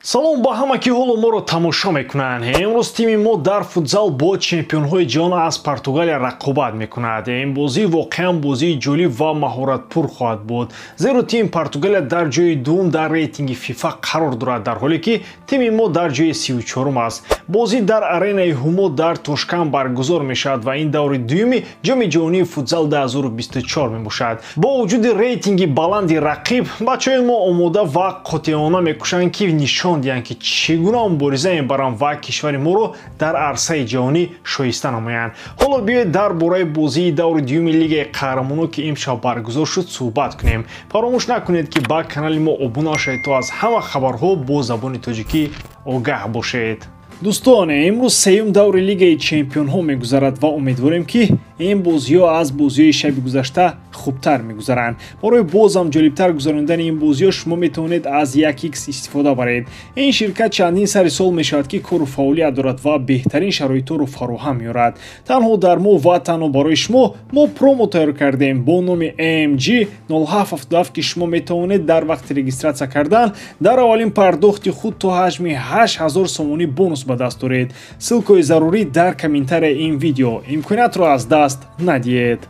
Салом ба ҳама, ки ҳоло моро тамошо мекунанд. Имрӯз тими мо дар футзал бо чемпионҳои ҷаҳон аз Португалия рақобат мекунад. Ин бозӣ воқеан бозии ҷолиб ва маҳоратпур хоҳад буд, зеро тими Португалия дар ҷои дуввум дар рейтинги ФИФА қарор дорад, дар ҳоле ки тими мо дар ҷои 34-ум аст. Бозӣ дар аренаи Ҳумо дар Тошканд баргузор мешавад ва ин даври дуюми Ҷоми ҷаҳонии футзал 2024 мебошад. Бо вуҷуди рейтинги баланди рақиб, бачаҳои мо омода ва қотеона мекӯшанд, ки нишон диҳанд, ки чӣ гуна мубориза мебаранд ва кишвари моро дар арсаи ҷаҳонӣ шоиста намоянд. Ҳоло биёед дар бораи бозии даври дуюми Лигаи қаҳрамонон, ки имшаб баргузор шуд, суҳбат кунем. Фаромӯш накунед, ки ба канали мо обуна шавед, то аз ҳама хабарҳо бо забони тоҷикӣ огаҳ бошед. Дӯстон, имрӯз сеюм даври Лигаи чемпионҳо мегузарад ва умедворем, ки ин бозиҳо аз бозиҳои шаби гузашта хубтар мегузаранд. Барои бозам ҷолибтар гузарондани ин бозиҳо шумо метавонед аз 1x истифода баред. Ин ширкат чандин сари сол мешавад, ки кору фаъолият дорад ва беҳтарин шароитҳоро фароҳам меорад. Танҳо дар мо ва танҳо барои шумо мо промо тайёр кардем бо номи AMG 0777, ки шумо метавонед дар вақти регистратсия кардан дар аввалин пардохти худ то ҳаҷми 8000 сомонӣ бонус ба даст доред. Ссылкаи зарурӣ дар комментарияи ин видео. Имкониятро аз даст надиҳед.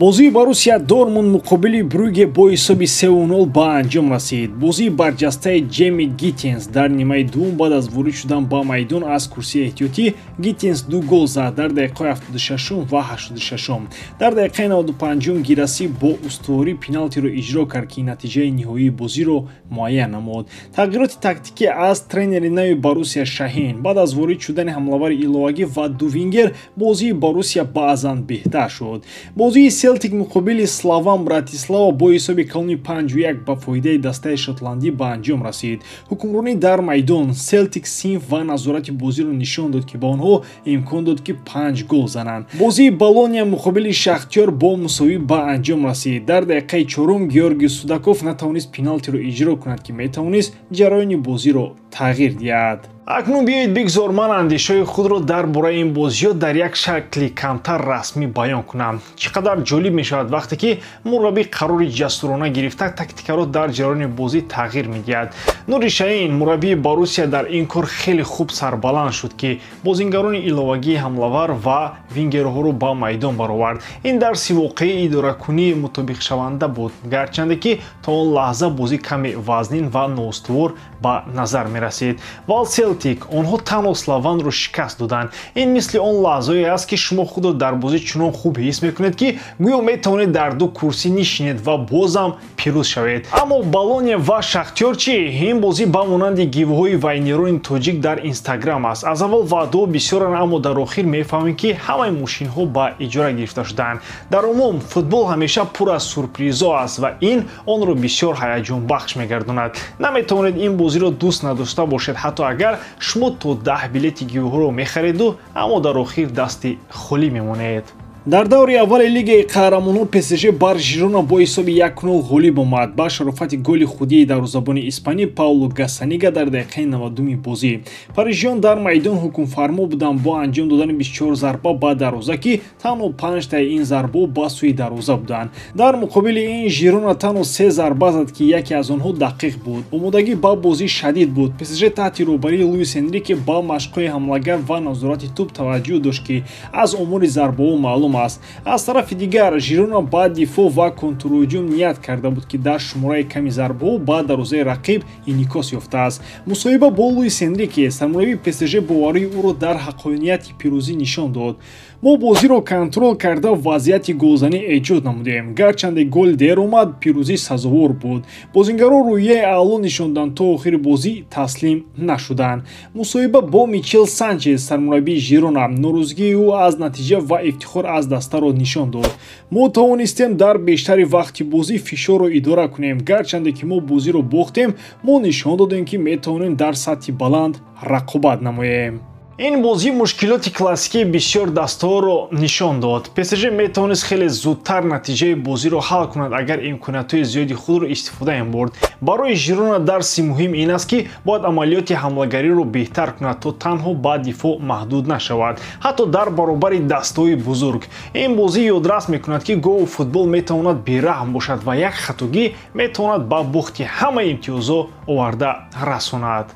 Бозии Боруссия Дортмунд муқобили Брюге бо ҳисоби 3-0 ба анҷом расид. Бозии барҷастаи Ҷеми Гиттенс дар нимаи дуввум. Баъд аз ворид шудан ба майдон аз курсии эҳтиётӣ, Гиттенс ду гол зад дар дақиқаи 76 ва 86. Дар дақиқаи 95 Гирасӣ бо устуворӣ пеналтиро иҷро кард, ки натиҷаи ниҳоии бозиро муайян намуд. Тағйироти тактикӣ аз тренери нави Боруссия Шаҳин. Баъд аз ворид шудани ҳамлавари иловагӣ ва ду вингер, бозии Боруссия баъзан беҳтар шуд. Бозии Селтик муқобили Славан Братислава бо ҳисоби калони 5-1 ба фоидаи дастаи шотландӣ ба анҷом расид. Ҳукмронӣ дар майдон Селтик синф ва назорати бозиро нишон дод, ки ба онҳо имкон дод, ки панҷ гол зананд. Бозии Болония муқобили Шахтёр бо мусовӣ ба анҷом расид. Дар дақиқаи чорум Георгий Судаков натавонист пеналтиро иҷро кунад, ки метавонист ҷараёни бозиро тағйир диҳад. Акнун биёед, бигзор ман андешаҳои худро дар бораи ин бозиҳо дар як шакли камтар расмӣ баён кунам. Чӣ қадар ҷолиб мешавад, вақте ки мураббӣ қарори ҷасурона гирифта, тактикаро дар ҷараёни бозӣ тағйир медиҳад. Нури Шаҳин, мураббии Боруссия, дар ин кор хеле хуб сарбаланд шуд, ки бозингарони иловагии ҳамлавар ва вингерҳоро ба майдон баровард. Ин дарси воқеии идоракунии мутобиқшаванда буд, гарчанде ки то он лаҳза бозӣ каме вазнин ва ноустувор ба назар мерасид. Вал Селтик, онҳо танҳо Славанро шикаст доданд. Ин мисли он лаҳзое аст, ки шумо худро дар бозӣ чунон хуб ҳис мекунед, ки гӯё метавонед дар ду курсӣ нишинед ва бозам пирӯз шавед. Аммо Болония ва Шахтёр чӣ? Ин бозӣ ба монанди гивҳои вайнерони тоҷик дар Инстаграм аст. Аз аввал ваъдаҳо бисёранд, аммо дар охир мефаҳмем, ки ҳамаи мошинҳо ба иҷора гирифта шудаанд. Дар умум, футбол ҳамеша пур аз сюрпризҳо аст ва ин онро бисёр ҳаяҷонбахш мегардонад. Наметавонед ин бозиро дӯст надошта бошед, ҳатто агар шумо то 10 билети гивҳоро мехареду, аммо дар охир дасти холӣ мемонед. Дар даври аввали Лигаи қаҳрамонҳо ПСЖ бар Жирона бо ҳисоби 1-0 ғолиб омад ба шарофати голи худии дарвозабони испанӣ Пауло Гасанига дар дақиқаи 90-уми бозӣ. Парижиён дар майдон ҳукмфармо буданд бо анҷом додани 24 зарба ба дарвоза, ки танҳо панҷтаи ин зарбаҳо ба сӯи дарвоза буданд. Дар муқобили ин Жирона танҳо се зарба зад, ки яке аз онҳо дақиқ буд. Омодагӣ ба бозӣ шадид буд. ПСЖ таҳти роҳбарии Луис Энрике ба машқҳои ҳамлагар ва назорати тӯб таваҷҷӯҳ дошт, ки аз омори зарбаҳо маълум аст. Аз тарафи дигар, Жирона ба дифоъ ва контрҳуҷум ният карда буд, ки дар шумораи ками зарбаҳо ба дарвозаи рақиб инъикос ёфтааст. Мусоҳиба бо Луис Энрике, сармураббии ПСЖ, боварии ӯро дар ҳаққонияти пирӯзӣ нишон дод. Мо бозиро контрол карда, вазъияти голзанӣ эҷод намудем. Гарчанде гол дер омад, пирӯзӣ сазовор буд. Бозингарон рӯҳияи аъло нишонданд, то охири бозӣ таслим нашуданд. Мусоҳиба бо Мичел Санчес, сармураббии Жирона, норозигии ӯ аз натиҷа ва ифтихор аз дастаро нишон дод. Мо тавонистем дар бештари вақти бозӣ фишорро идора кунем. Гарчанде ки мо бозиро бохтем, мо нишон додем, ки метавонем дар сатҳи баланд рақобат намоем. Ин бозӣ мушкилоти классикии бисёр дастаҳоро нишон дод. ПСЖ метавонист хеле зудтар натиҷаи бозиро ҳал кунад, агар имкониятҳои зиёди худро истифода мебурд. Барои Жирона дарси муҳим ин аст, ки бояд амалиёти ҳамлагариро беҳтар кунад, то танҳо ба дифоъ маҳдуд нашавад, ҳатто дар баробари дастаҳои бузург. Ин бозӣ ёдрас мекунад, ки гоҳу футбол метавонад бераҳм бошад ва як хатогӣ метавонад ба бухти ҳамаи имтиёзҳо оварда расонад.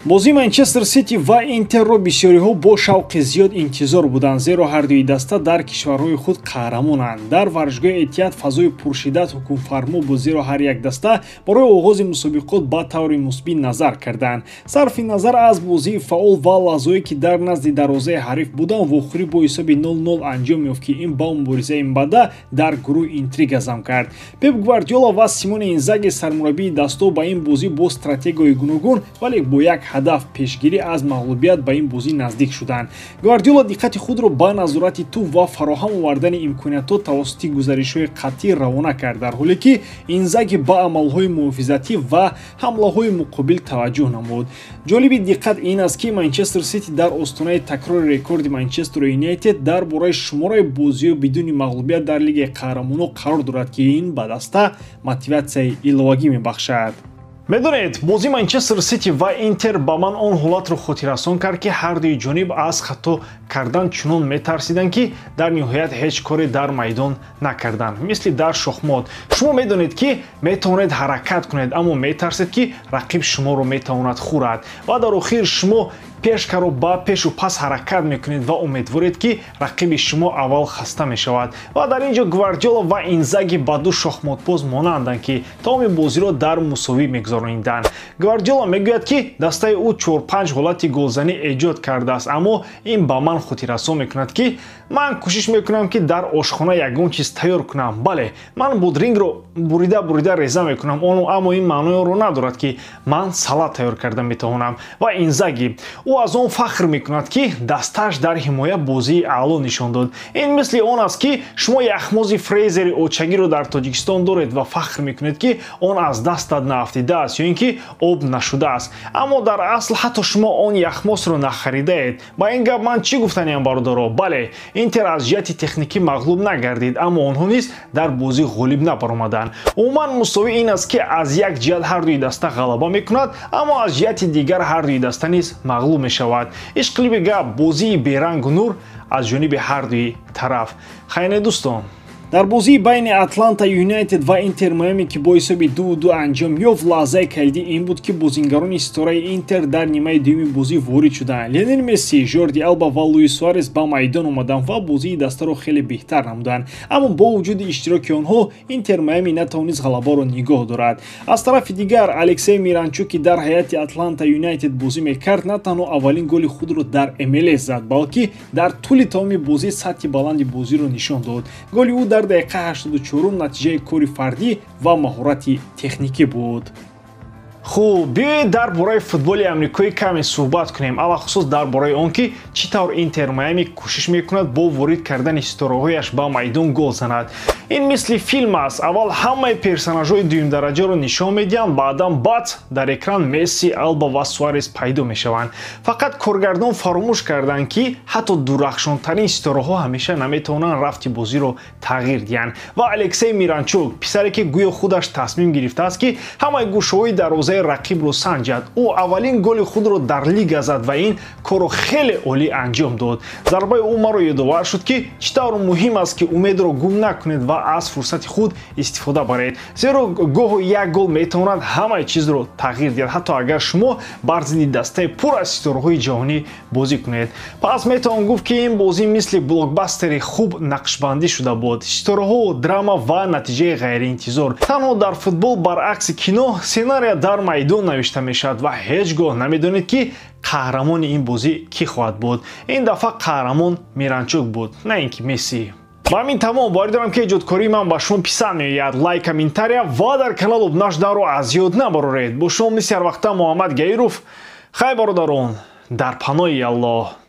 Бозии Манчестер Сити ва Интерро бисёриҳо бо шавқи зиёд интизор буданд, зеро ҳардуи даста дар кишварҳои худ қаҳрамонанд. Дар варзишгоҳи Этиҳад фазои пуршиддат ҳукмфармо буд, зеро ҳар як даста барои оғози мусобиқот ба таври мусбӣ назар карданд. Сарфи назар аз бозии фаъол ва лаҳзаҳое, ки дар назди дарвозаи ҳариф буданд, вохӯрӣ бо ҳисоби 0-0 анҷом ёфт, ки ин ба муборизаи мбада дар гурӯҳ интрига зам кард. Пеп Гвардиола ва Симоне Инзаги, сармураббии дастаҳо, ба ин бозӣ бо стратегияҳои гуногун, вале бо як ҳадаф пешгирӣ аз мағлубият ба ин бозӣ наздик шуданд. Гвардиола диққати худро ба назорати тӯб ва фароҳам овардани имкониятҳо тавассути гузаришҳои қатъӣ равона кард, дар ҳоле ки Инзаги ба амалҳои муҳофизатӣ ва ҳамлаҳои муқобил таваҷҷӯҳ намуд. Ҷолиби диққат ин аст, ки Манчестер Сити дар остонаи такрори рекорди Манчестер Юнайтед дар бораи шумораи бозиҳо бидуни мағлубият дар Лигаи қаҳрамонҳо қарор дорад, ки ин ба даста мотиватсияи иловагӣ мебахшад. Медонед, бозии Манчестер Сити ва Интер ба ман он ҳолатро хотиррасон кард, ки ҳардуи ҷониб аз хато кардан чунон метарсиданд, ки дар ниҳоят ҳеҷ коре дар майдон накарданд. Мисли дар шохмот, шумо медонед, ки метавонед ҳаракат кунед, аммо метарсед, ки рақиб шуморо метавонад хӯрад, ва дар охир шумо пешкаро ба пешу пас ҳаракат мекунед ва умедворед, ки рақиби шумо аввал хаста мешавад. Ва дар ин ҷо Гвардиола ва Инзаги ба ду шохмотбоз монанданд, ки тамоми бозиро дар мусовӣ мегузарониданд. Гвардиола мегӯяд, ки дастаи ӯ 4-5 ҳолати голзанӣ эҷод кардааст, аммо ин ба ман хотиррасон мекунад, ки ман кӯшиш мекунам, ки дар ошхона ягон чиз тайёр кунам. Бале, ман бодрингро бурида бурида реза мекунам, аммо ин маънои онро надорад, ки ман салат тайёр карда метавонам. Ва Инзаги ӯ аз он фахр мекунад, ки дастааш дар ҳимоя бозии аъло нишон дод. Ин мисли он аст, ки шумо яхмози фрезери очагиро дар Тоҷикистон доред ва фахр мекунед, ки он аз дастат наафтидааст ё ин ки об нашудааст, аммо дар асл ҳатто шумо он яхмосро нахаридаед. Ба ин гап ман чӣ гуфтаниам, бародаро? Бале, Интер аз ҷиҳати техникӣ мағлуб нагардид, аммо онҳо низ дар бозӣ ғолиб набаромаданд. Умуман мусовӣ ин аст, ки аз як ҷиҳат ҳардуи даста ғалаба мекунад, аммо аз ҷиҳати дигар ҳардуи даста низ мағлуб мешавад. Ишқилиби гап, бозии берангу нур аз ҷониби ҳардуи тараф. Хайне, дӯстон. Дар бозии байни Атланта Юнайтед ва Интер Майами, ки бо ҳисоби 2-2 анҷом ёфт, лаҳзаи калидӣ ин буд, ки бозингарони ситораи Интер дар нимаи дуюми бозӣ ворид шуданд. Лионел Месси, Жорди Алба ва Луис Суарес ба майдон омаданд ва бозии дастаро хеле беҳтар намуданд, аммо бо вуҷуди иштироки онҳо Интер Майами натавонист ғалабаро нигоҳ дорад. Аз тарафи дигар, Алексей Миранчук, ки дар ҳайати Атланта Юнайтед бозӣ мекард, на танҳо аввалин голи худро дар МЛС зад, балки дар тӯли тамоми бозӣ сатҳи баланди бозиро нишон дод. Голи ӯ дар дақиқаи 84 натиҷаи кори фардӣ ва маҳорати техникӣ буд. Хуб, биёед дар бораи футболи амрикоӣ каме суҳбат кунем, алахусус дар бораи он, ки чӣ тавр Интер Майами кӯшиш мекунад бо ворид кардани ситораҳояш ба майдон гол занад. Ин мисли филм аст: аввал ҳамаи персонажҳои дуюмдараҷаро нишон медиҳанд, баъдан бац, дар экран Месси, Алба ва Суарес пайдо мешаванд. Фақат коргардон фаромӯш карданд, ки ҳатто дурахшонтарин ситораҳо ҳамеша наметавонанд рафти бозиро тағйир диҳанд. Ва Алексей Миранчук, писаре, ки гӯё худаш тасмим гирифтааст, ки ҳамаи гӯшаҳои дарвозаи рақибро санҷад, ӯ аввалин голи худро дар лига зад ва ин корро хеле олӣ анҷом дод. Зарбаи ӯ маро ёдовар шуд, ки чӣ тавр муҳим аст, ки умедро гум накунед ва аз фурсати худ истифода баред, зеро гоҳо як гол метавонад ҳамаи чизро тағйир диҳад, ҳатто агар шумо бар зидди дастаи пур аз ситораҳои ҷаҳонӣ бозӣ кунед. Пас метавон гуфт, ки ин бозӣ мисли блокбастери хуб нақшбандӣ шуда буд: ситораҳо, драма ва натиҷаи ғайриинтизор. Танҳо дар футбол, баръакси кино, сценария дар майдон навишта мешавад ва ҳеҷ гоҳ намедонед, ки қаҳрамони ин бозӣ кӣ хоҳад буд. Ин дафъа қаҳрамон Миранчук буд, на ин ки Месси. Ба ҳамин тамом. Боварӣ дорам, ки эҷодкории ман ба шумо писанд меояд. Лайк, комментария ва дар канал обуна шуданро аз ёд набароред. Бо шумо мисли ҳарвақта Муҳаммад Гаиров. Хайр, бародарон, дар паноҳи Аллоҳ.